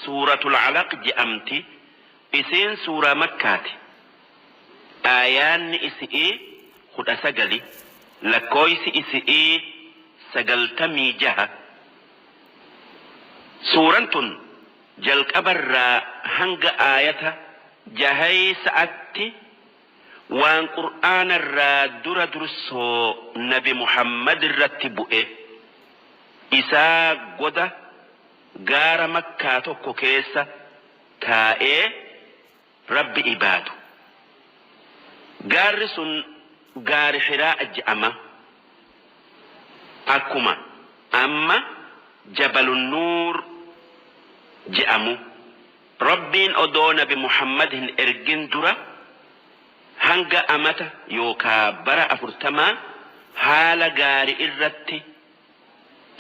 Suuratul Alaq je'amti. Isiin suuraa Makkaati. Aayaanni isi'ii 19, lakkooysi isi'ii 96. Suuran tun jalqabarraa hanga aayata jaheysa'atti waan qur'aanarraa dura dursoo nabi Muhammadirratti bu'e, isaa goda gaara Makkaa tokko keessa taa'ee Rabbi ibaadu. Gaarri sun gaari Hiraa'a je'ama. Akkuma amma Jabalunnuur je'amu. Rabbiin odoo nabi Muhammad hin ergin dura hanga amata yookaa bara afurtamaa haala gaari'irratti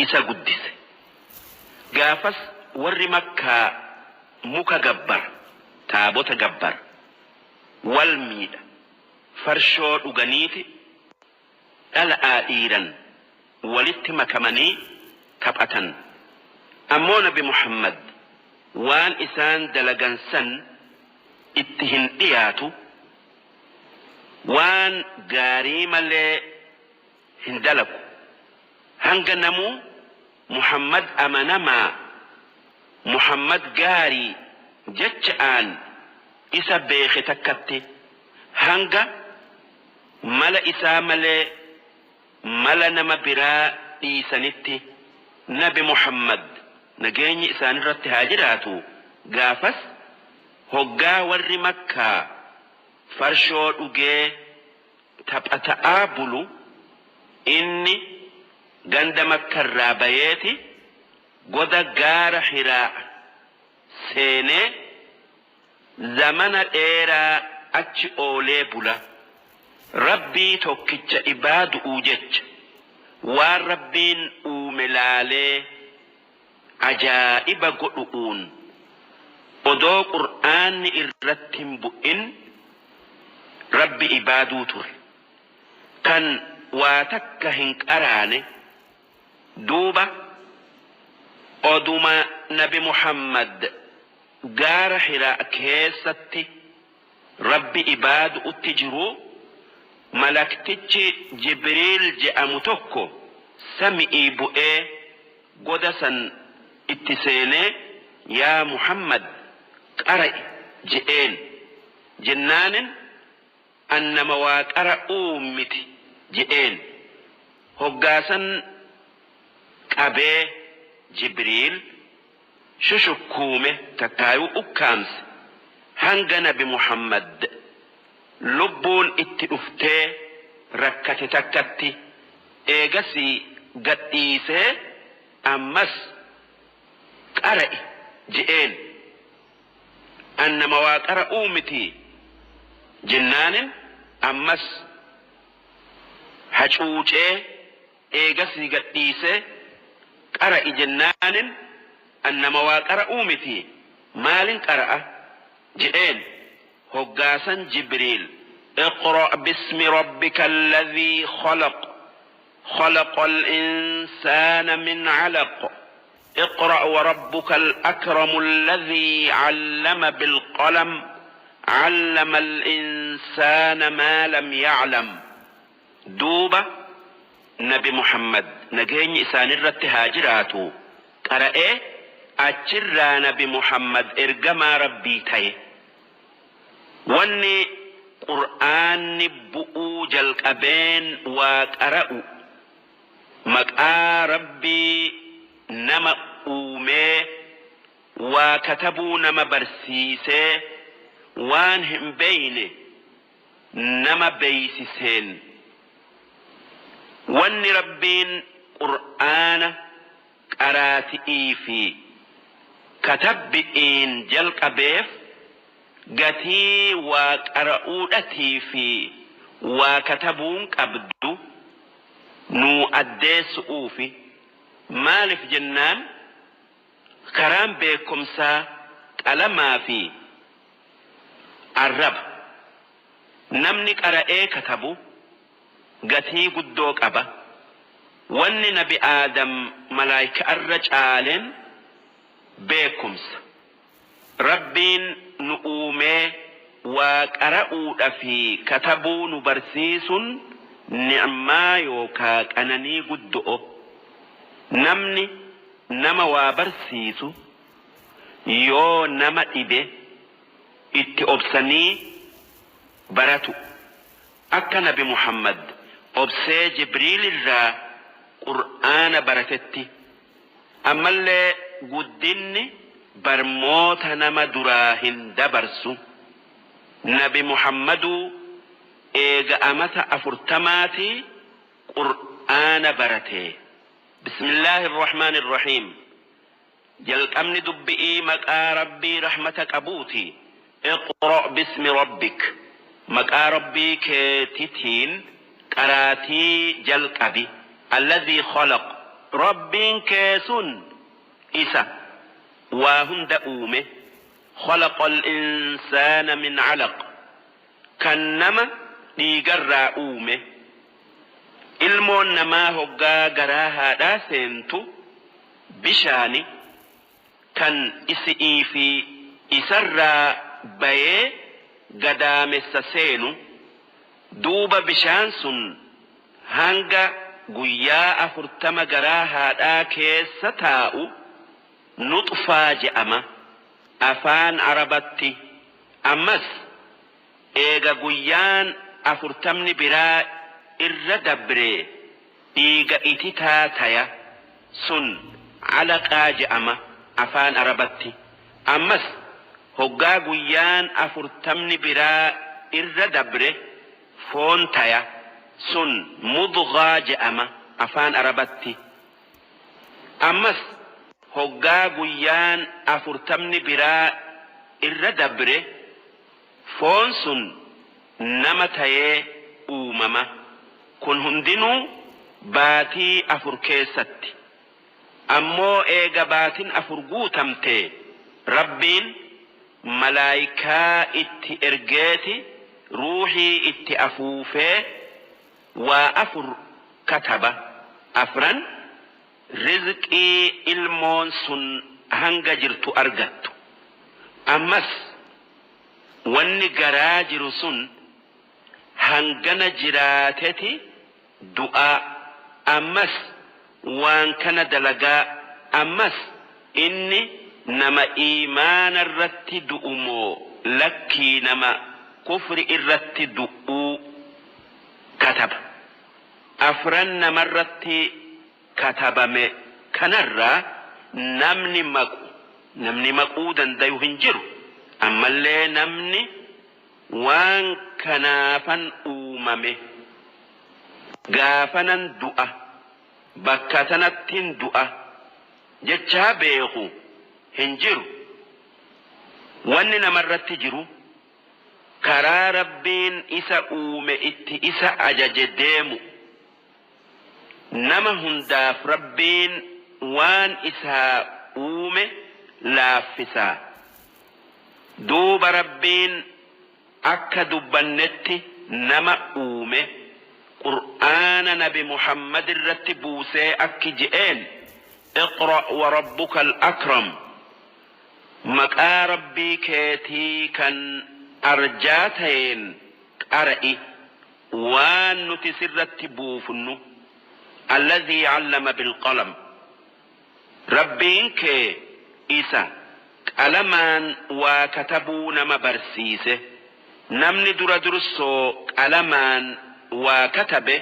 isa guddise. Gaafas warri Makkaa muka gabbara, taabota gabbara, wal miidha, farshoo dhuganiiti dhala'aa dhiiran walitti makamanii taphatan. Ammoo nabi Muhammad waan isaan dalagan san itti hin dhiyaatu, waan gaarii malee hin dalagu. Hanga namuu Muhammad amanamaa, Muhammad gaarii jecha'aan isa beekhe takkatti, hanga mala isaa malee mala nama biraa dhiisanitti nabi Muhammad nageenyi isaanirratti haa jiraatuu gaafas hoggaa warri Makkaa farshoo dhugee taphata'aa bulu inni ganda Makkarraa bayeeti goda gaara Hiraa'a seenee zamana dheeraa achi oolee bula. Rabbii tokkicha ibaadu'uu jecha waan Rabbiin uume laalee ajaa'iba godhu'uun odoo qur'aanni irratti hin bu'in Rabbi ibaaduu ture. Kan waa takka hin qaraane duuba oduma nabi Muhammad gaara Hiraa keessatti Rabbi ibaadu'utti jiruu malaktichi Jibriil je'amu tokko sami'ii bu'ee goda san itti seenee yaa Muhammad qara'i je'een. Jennaanin an nama waa qara'uu miti je'een. Hoggaa san qabee Jibriil shushukkuume takkaayuu ukkaamse hanga nabi Muhammad lubbuun itti dhuftee rakkate takkatti eegasii gad dhiisee ammas qara'i je'een. An nama waa qara'uu mitii jennaanin ammas hacuucee eegasii gad dhiisee qara'i jennaanin an nama waa qara'uu mitii maalin qara'a je'een. Hoggaa san Jibriil iqra' bismi rabbika alladhii khalaq khalaqal insaana min calaq iqra' warabbuka alakramu alladhii callama bilqalam callama alinsaana maa lam yaclam. Duuba nabi Muhammad nageenyi isaanirratti haa jiraatuu qara'ee achirraa nabi Muhammad ergamaa Rabbii taye. Wanni qur'aanni bu'uu jalqabeen waa qara'u maqaa Rabbii nama uumee waa katabuu nama barsiisee waan hin beeyne nama beeysiseen. Wanni Rabbiin qur'aana qaraati'iifii katabbi'iin jalqabeef gatii waa qara'uudhatiifii waa katabuun qabdu nuu addeessu'uufi. Maalif jennaan karaan beekkomsaa qalamaafii arraba. Namni qara'ee katabu gatii guddoo qaba. Wanni nabi Aadam malaayka'arra caaleen beekkumsa. Rabbiin nu uumee waa qara'uudha fi katabuu nu barsiisun ni'maa yookaa qananii guddo'o. Namni nama waa barsiisu yoo nama dhibe itti obsanii baratu. Akka nabi Muhammad obsee Jibriilirraa Qur'aana baratetti. Ammallee guddinni barmoota nama duraa hin dabarsu. Nabi Muhammaduu eega amata 40maatii Qur'aana barate. Bismillaahi irrahmaani irrahiim. Jalqabni dubbi'ii maqaa Rabbii rahmata qabuuti. Iqra' bismi rabbik. Maqaa Rabbii keetitiin qaraatii jalqabi. Alladhii khalaq. Rabbiin kee sun isa waa hunda uume. Khalaqal insaana min calaq. Kan nama dhiigarraa uume. Ilmoon namaa hoggaa garaa haadhaa seentu bishaani kan isi'ii fi isarraa bayee gadaamessa seenu, duuba bishaan sun hanga guyyaa 40 garaa haadhaa keessa taa'u nuxfaa je'ama afaan arabatti, ammas eega guyyaan afurtamni biraa irra dabree dhiiga ititaa taya, sun alaqaa je'ama afaan arabatti, ammas hoggaa guyyaan afurtamni biraa irra dabre foon taya, sun mudghaa je'ama afaan arabatti, ammas hoggaa guyyaan afurtamni biraa irra dabre foon sun nama tayee uumama. Kun hundinuu baatii 4 keessatti. Ammoo eega baatin 4 guutamtee Rabbiin malaaykaa itti ergeeti ruuhii itti afuufee waa 4 kataba, afran rizqii ilmoon sun hanga jirtu argattu. Ammas wanni garaa jiru sun hangana jiraateti du'aa, ammas waan kana dalagaa, ammas inni nama iimaanarratti du'u moo lakkii nama kufri irratti du'uu kataba. Afran namarratti katabame kanarraa namni maqu, namni maquu dandayu hin jiru. Ammallee namni waan kanaafan uumame, gaafanan du'a, bakka tanattin du'a jechaa beekhu hin jiru. Wanni namarratti jiru karaa Rabbiin isa uume itti isa ajaje deemu. Nama hundaaf Rabbiin waan isaa uume laaffisaa. Duuba Rabbiin akka dubbannetti nama uume, Qur'aana nabi Muhammadirratti buusee akki je'een: Iqra' wa rabbukal akram. Maqaa Rabbii keetii kan arjaa tayeen qara'i waan nuti sirratti buufnu. Alladhii 'allama bilqalam. Rabbiin kee isa qalamaan waa katabuu nama barsiise. Namni dura dursoo qalamaan waa katabe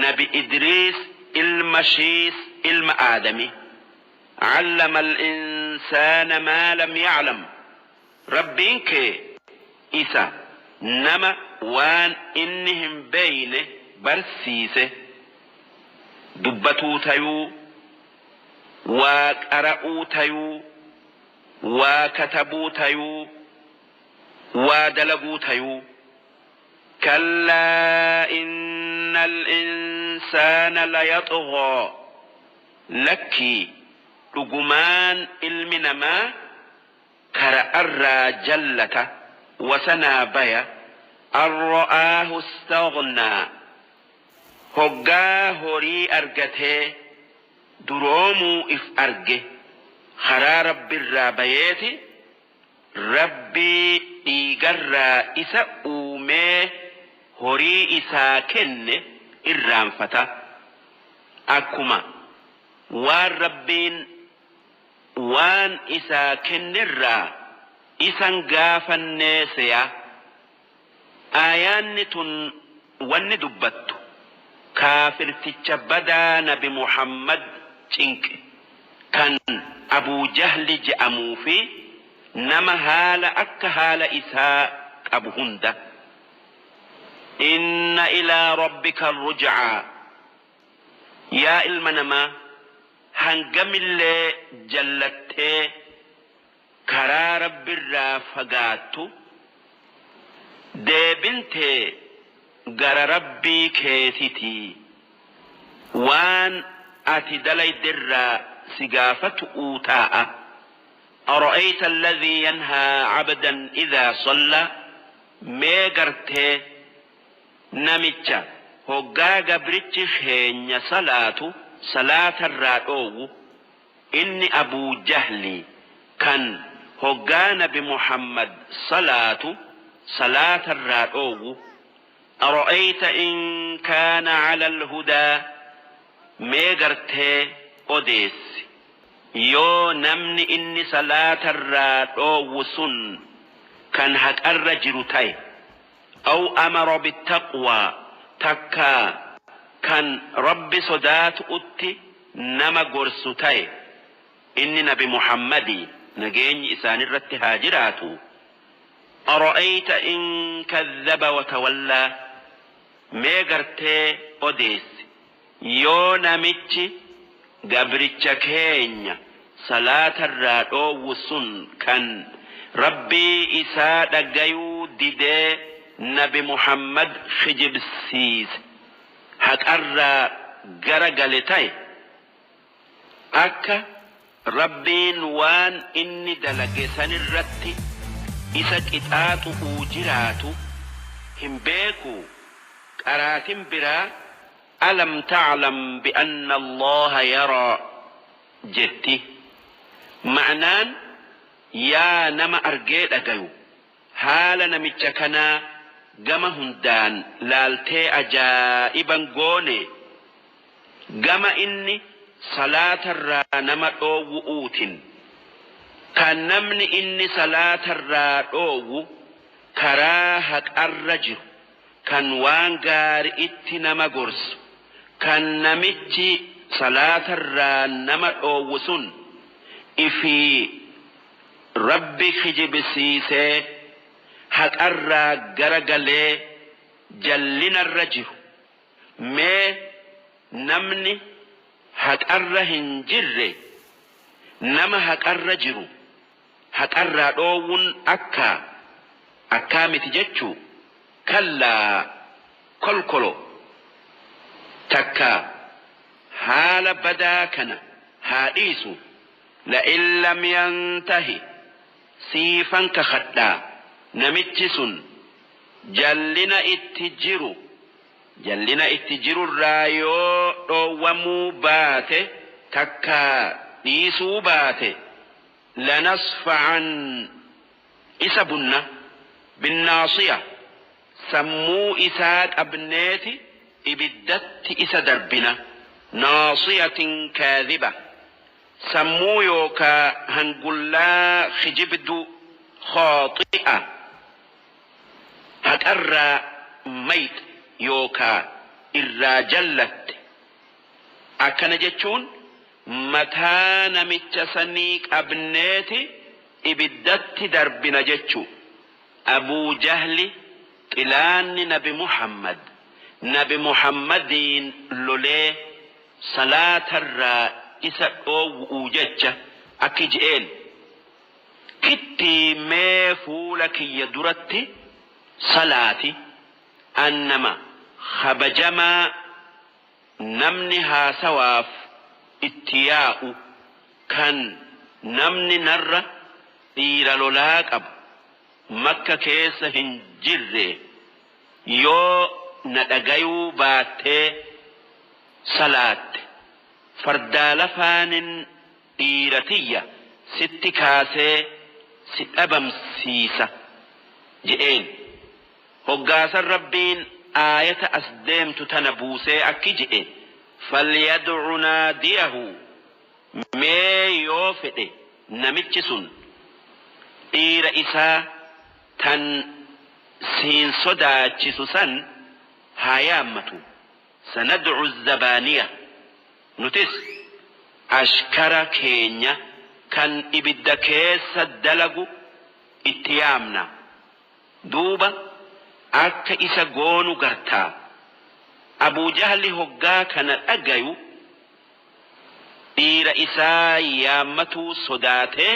nabi Idriis ilma Shiis ilma Aadami. 'Allama al-insaana maa lam ya'lam. Rabbiin kee isa nama waan inni hin beeyne barsiise. Dubbatuu tayuu, waa qara'uu tayuu, waa katabuu tayuu, waa dalaguu tayuu. Kallaa innal insaana layaxghaa. Lakkii dhugumaan ilmi namaa kara'arraa jallata, wasanaa baya. An ra'aahu istaghnaa. Hoggaa horii argatee duroomuu if arge karaa Rabbirraa bayeeti Rabbii dhiigarraa isa uumee horii isaa kenne irraanfata. Akkuma waan Rabbiin waan isaa kennerraa isan gaafannee seya. Aayaanni tun wanni dubbattu kaafirticha badaa Nabi Muhammad cinqe kan Abuu Jahli je'amuu fi nama haala akka haala isaa qabu hunda. Inna ilaa rabbika ruj'aa. Yaa ilma namaa, hangamillee jallattee karaa Rabbirraa fagaattu, deebin tee gara Rabbii keetitii. Waan ati dalayderraa si gaafatu'uu taa'a. Ara'ayta alladhii yanhaa 'abdan idhaa sallaa. Mee gartee namicha hoggaa gabrichi keenya salaatu salaatarraa dhoowwu, inni Abuu Jahli kan hoggaa nabi Muhammad salaatu salaatarraa dhoowwu. Ara'ayta in kaana 'alal hudaa. Mee gartee odeessi yoo namni inni salaatarraa dhoowwu sun kan haqarra jiru taye. Aw amara bittaqwaa, takkaa kan Rabbi sodaatu'utti nama gorsu taye, inni nabi Muhammadii nageenyi isaanirratti haa jiraatuu. Ara'ayta in kadhaba watawallaa. Mee gartee odeessi yoo namichi gabricha keenya salaatarraa dhoowwu sun kan Rabbii isaa dhagayuu didee nabi Muhammad kijibsiise haqarraa gara gale taye. Akka Rabbiin waan inni dalage sanirratti isa qixaaxu'uu jiraatu hin beekhuu? Qaraatin biraa alam ta'lam bi'anna Allaaha yaraa jetti. Ma'naan yaa nama argee dhagayu, haala namicha kanaa gama hundaan laaltee ajaa'iban goonee? Gama inni salaatarraa nama dhoowwu'uutin, kan namni inni salaatarraa dhoowwu karaa haqarra jiru, kan waan gaari'itti nama gorsu, kan namichi salaatarraa nama dhoowwu sun ifii Rabbi kijibisiisee haqarraa gara galee jallinarra jiru. Mee namni haqarra hin jirre nama haqarra jiru haqarraa dhoowwun akkaa? Akkaa miti jechuu? Kallaa kolkolo takkaa haala badaa kana haa dhiisu. La'in lam yantahi, siifan kakhadhaa namichi sun jallina itti jiru Jallina itti jirurraa yoo dhoowwamuu baate takkaa dhiisuu baate, lanasfa'an isa bunna, binnaasiya sammuu isaa qabneeti ibiddatti isa darbina, naasiyatin kaadhiba sammuu yookaa hangullaa kijibduu, khaaxi'a haqarraa mayxe yookaa irraa jallatte. Akkana jechuun mataa namicha sanii qabneeti ibiddatti darbina jechu. Abuu jahli xilaanni nabi Muhammad nabi Muhammadiin lolee salaatarraa isa dhoowwu'uu jecha akki je'een. Kittii mee fuula kiyya duratti salaati, an nama khabajamaa namni haasawaaf itti yaa'u, kan namni narra dhiira lolaa qabu Makka keessa hin jirree, yoo na dhagayuu baattee salaatte, fardaa lafaanin dhiira tiyya sitti kaasee si dhabamsiisa je'een. Hoggaasan Rabbiin aayata as deemtu tana buusee akki je'e: falyadcu naadiyahu, mee yoo fedhe namichi sun dhiira isaa tan siin sodaachisu san haa yaammatu. Sanadcu zabaaniya, nutis ashkara keenya kan ibidda keessa dalagu itti yaamna, duuba akka isa goonu gartaa. Abuu Jahli hoggaa kana dhagayu dhiira isaa yaammatuu sodaatee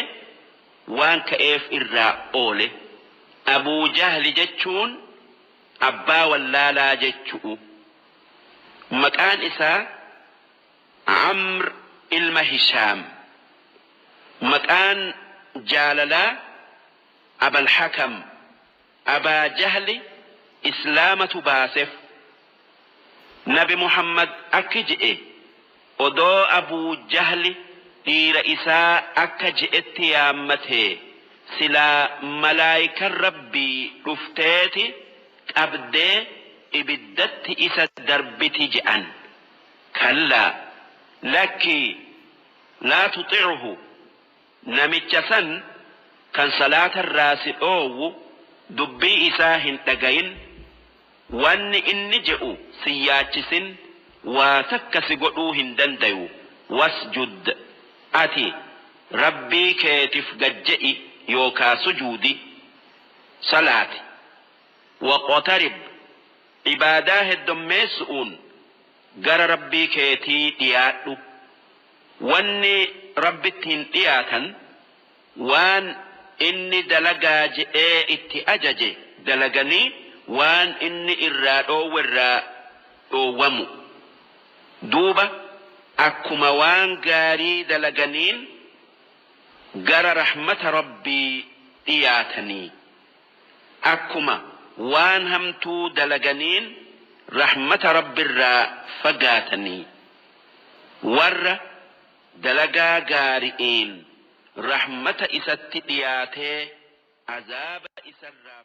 waan ka'eef irraa oole. Abuu Jahli jechuun abbaa wallaalaa jechu'u. Maqaan isaa Amr ilma Hishaam. Maqaan jaalalaa Abalhakam. Abaa Jahli Islaamatu baasef. Nabi Muhammad akki je'e: odoo Abuu Jahli dhiira isaa akka je'etti yaammatee, silaa malaayikan Rabbii dhufteeti qabdee ibiddatti isa darbiti je'an. Kallaa, lakkii, laa tuxichu, namicha san kan salaatarraa si dhoowwu dubbii isaa hin dhagayin, wanni inni je'u si yaachisin, waa takka si godhuu hin dandayu. Wasjud, ati Rabbii keetif gajje'i yookaa sujuudi, salaati. Waqtarib, ibaadaa heddommeessu'uun gara Rabbii keetii dhiyaadhu. Wanni Rabbittiin dhiyaatan waan inni dalagaa je'ee itti ajaje dalaganii, waan inni irraa dhoowwerraa dhoowwamu. Duuba akkuma waan gaarii dalaganiin gara rahmata Rabbii dhiyaatanii, akkuma waan hamtuu dalaganiin rahmata Rabbirraa fagaatanii. Warra dalagaa gaari'iin rahmata isatti dhiyaatee azaaba isarraa.